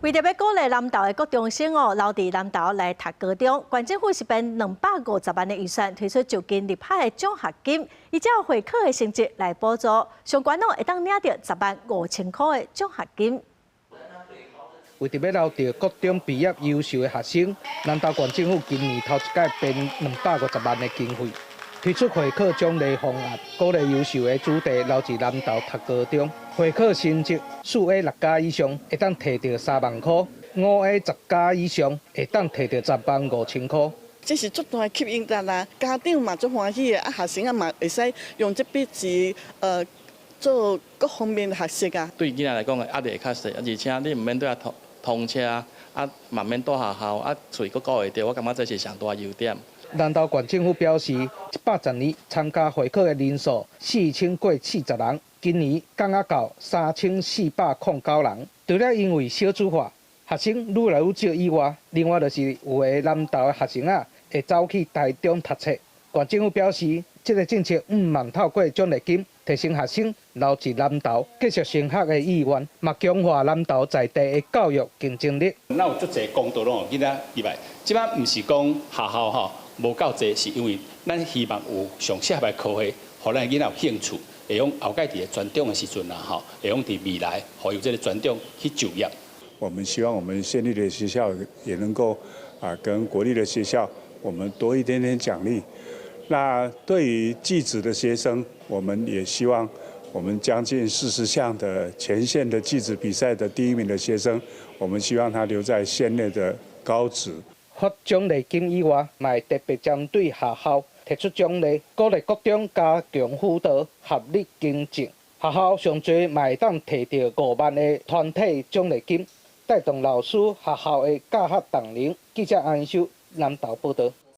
為著欲鼓勵南投的國中生哦，留佇南投來讀高中，縣政府是編250萬的預算推出就近入學的獎學金，依照會考的成績來補助，上懸攏會當領著10萬5千箍的獎學金。為著欲留著國中畢業優秀的學生，南投縣政府今年頭一擺編250萬的經費，推出會考獎勵方案，鼓勵優秀的子弟留佇南投讀高中。會考成績4A 6加以上，會當提著3萬箍；5A 10加以上，會當提著10萬5千箍。這是足大的吸引力啦，家長嘛足歡喜的，啊學生啊嘛會使用這筆錢做各方面的學習啊。對囡仔來講的壓力會較細，而且你毋免對遐通通車，啊嘛免蹛學校，啊喙閣顧會著，我感覺這是上大優點。南投縣政府表示，110年參加會考的人數4000過40人，今年降啊到3409人。除了因為少子化，學生愈來愈少以外，另外就是有的南投的學生啊會走去台中讀冊。縣政府表示，這个政策毋望透過獎勵金提升學生留佇南投繼續升學的意願，嘛強化南投在地的教育競爭力。咱有足濟公道攏有囡仔入來，這擺毋是講學校吼無夠濟，是因為咱希望有上適合的科系，予咱囡仔有興趣，會用後蓋佇咧專長的時陣啦吼，會用佇未來，予有這个專長去就業。我們希望我們縣立的學校也能夠啊，跟國立的學校，我們多一點點獎勵。那對於技職的學生，我們也希望我們將近40項的全縣的技職比賽的第一名的學生，我們希望他留在縣內的高職。發獎勵金以外，嘛會特別針對學校提出獎勵，鼓勵國中加強輔導，合力精進。學校上濟嘛會當提著5萬的團體獎勵金，帶動老師學校的教學動能。記者安秀南投報導。